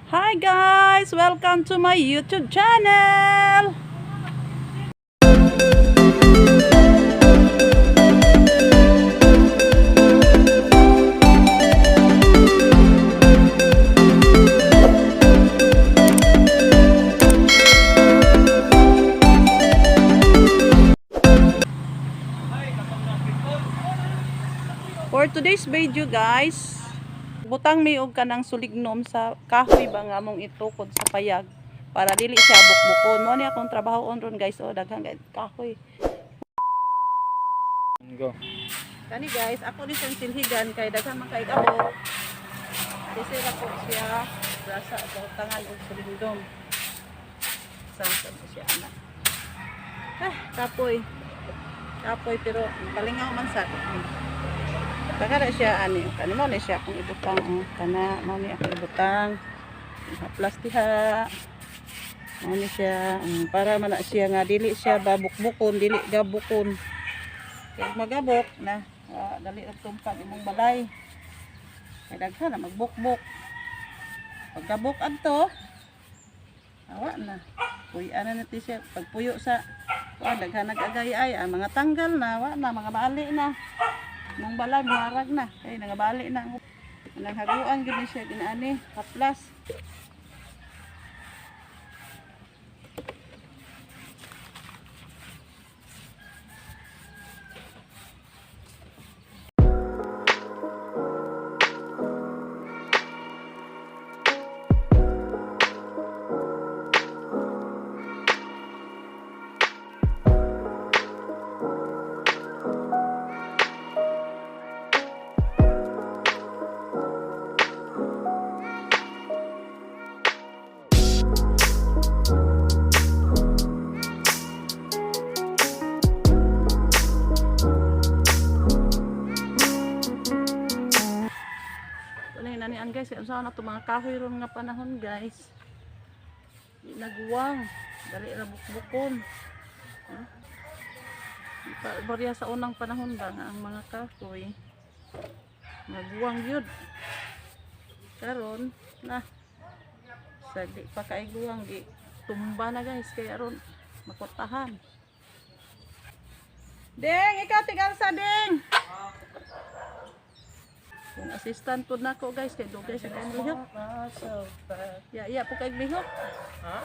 Hi guys! Welcome to my YouTube channel! For today's video guys, butang mi og kanang sulignom sa kahoy ba nga among itukod sa payag para dili siya bukbukon. Mo ni akong trabaho on ron guys, oh, daghan kay kahoy. Go. Kani guys, ako ni siyang silhigan kay daghan man kay abot. Kasi ra po siya rasa sa utangan og sulignom. Sa sa siya anak. Ah, kapoy. Kapoy pero kalingaw man sa. Baka na siya ani, kani mo ni siya akong ibutang, oh. Kana mo ni akong ibutang. Haplas diha. Mo ni siya, para man na siya nga dili siya babukbukon, dili gabukon. Kay magabok na, dali ra tumpag imong balay. Kay daghan na magbukbuk. Pagkabuk adto, awa na. Puy-an na natin siya pagpuyo sa kuan, daghan nag-agay ay ang mga tanggal na, wa na mga bali na. Nung balay muharag na kay nangabali na. Nang haguan gyud ni siya ginaani, haplas. Wala yung nanian guys, kaya unsa na to mga kahoy ron nga panahon guys. Di naguwang, dali ra bukbukon. Huh? Barya sa unang panahon ba nga ang mga kahoy naguwang yun. Karon na sa di pa kay guwang, di tumba na guys, kaya ron makortahan. Deng, ikaw tigal sa deng. Kung assistant po na ko guys, kay dugay sa kayong lihok. Ya, ya po kay lihok. Ha?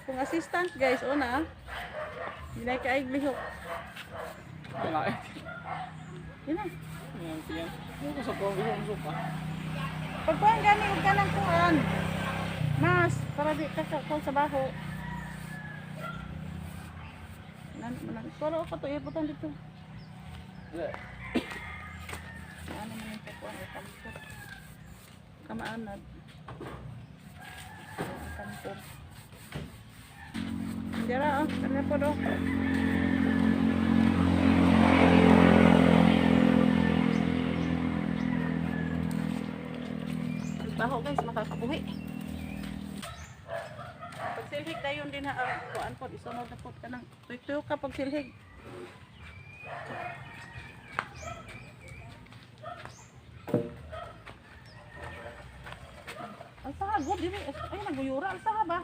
Kung assistant guys, una. Hindi kay lihok. Wala eh. Yun na. Yan, yan. Ano ko sa kuwang isang suka? Pagkuhan gani og kanang kuan. Mas para di ka ka kuan sa baho. Nan man pero ako to ibutan dito. Wala. Ano man yung kuan ay kampor. Kamaanad. Ang kampor. Dira oh, kana po do. Baho guys, makakabuhi. Pagsilhig dayon din ha, kuan po, isunod na po ka ng tuyok ka pagsilhig. Alsaha, good dili. Ay, naguyura. Alsaha ba?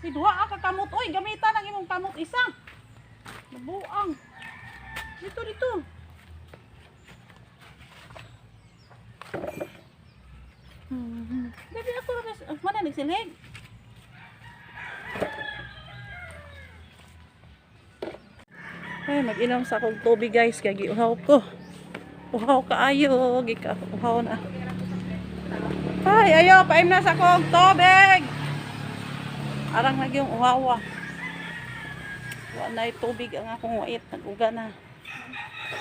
Ay, duha ka kamot. Oy, gamitan ang imong kamot isa. Nabuang. Dito, dito. Dali ako ra guys. Mana nagsilhig. Ay, mag-inom sa akong tubig guys kay giuhaw ko. Uhaw kaayo, gika uhaw na. Ay, ayo, paim na sa akong tubig. Arang lagi yung uhawa. Wa na tubig ang akong wait, nag-uga na.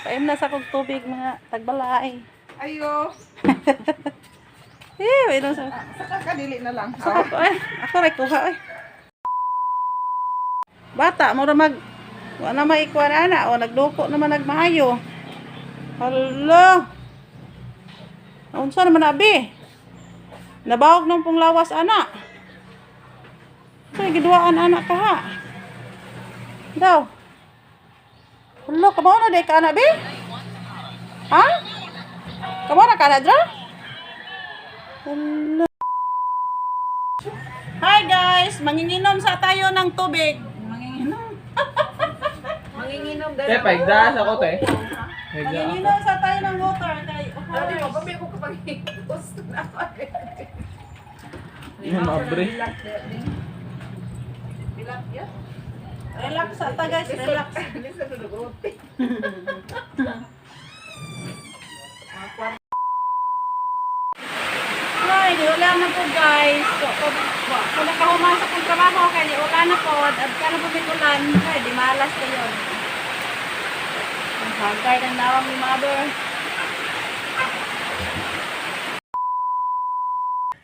Paim na sa akong tubig mga tagbalay. Ayo, Eh, inom sa saka kadili na lang. Saka ko ay, ako ray kuha ay. Bata mo ra mag wa na maikuan ana o nagduko naman nagmaayo. Hala. Unsa naman abi? Nabawog nang pong lawas ana. Kay giduaan ana ka ha. Daw. Hala, kabaw na day ka ana bi? Ha? Kamo ra ka na dra? Hello. Hi guys, manginginom sa tayo ng tubig. Manginginom. Manginginom Te, paigda sa ko, te. Paigda ako. Manginginom sa tayo ng water kay of Dali mo, course. kami ko kapag post na ako. Yun, mabre. Bilak ya? Relax sa ta guys, relax. Lisa ko nag-uti. Ay, di ulan na po guys. So, kung nakahuman sa kong trabaho, kay di ulan na po. At ka na po may ulan, kay di malas kayo. Ang hagay ng nawang ni mother.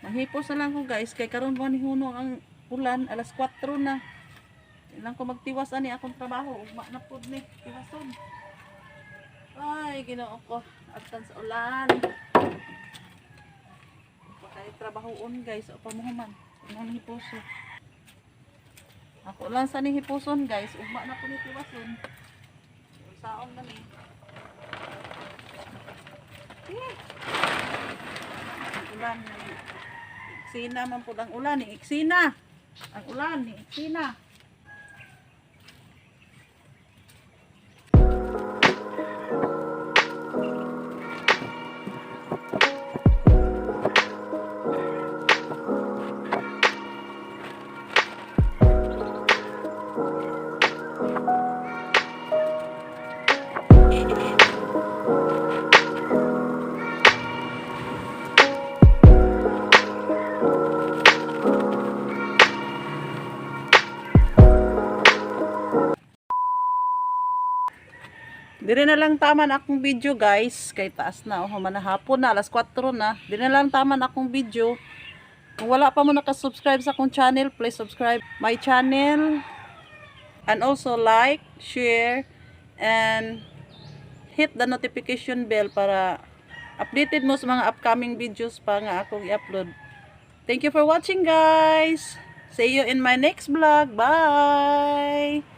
Mahipos na lang ko guys, kay karon ba ni hunong ang ulan, alas 4 na. Ilang ko magtiwas ani akong trabaho, ugma na pud ni, tiwason. Ay, Ginoo ko, abtan sa ulan. Kay trabahoon guys, o pamuhuman. Ano ni hipuso. Ako lang sa ni hipuson guys, ugma na po ni tiwason. Saon na ni. Eh. Ang ulan ni. Iksina man po ang ulan ni iksina. Ang ulan ni iksina. Dire na lang taman akong video guys, kay taas na oh, manahapon na alas 4 na. Dire na lang taman akong video. Kung wala pa mo naka-subscribe sa akong channel, please subscribe my channel. And also like, share, and hit the notification bell para updated mo sa mga upcoming videos pa nga akong i-upload. Thank you for watching guys. See you in my next vlog. Bye!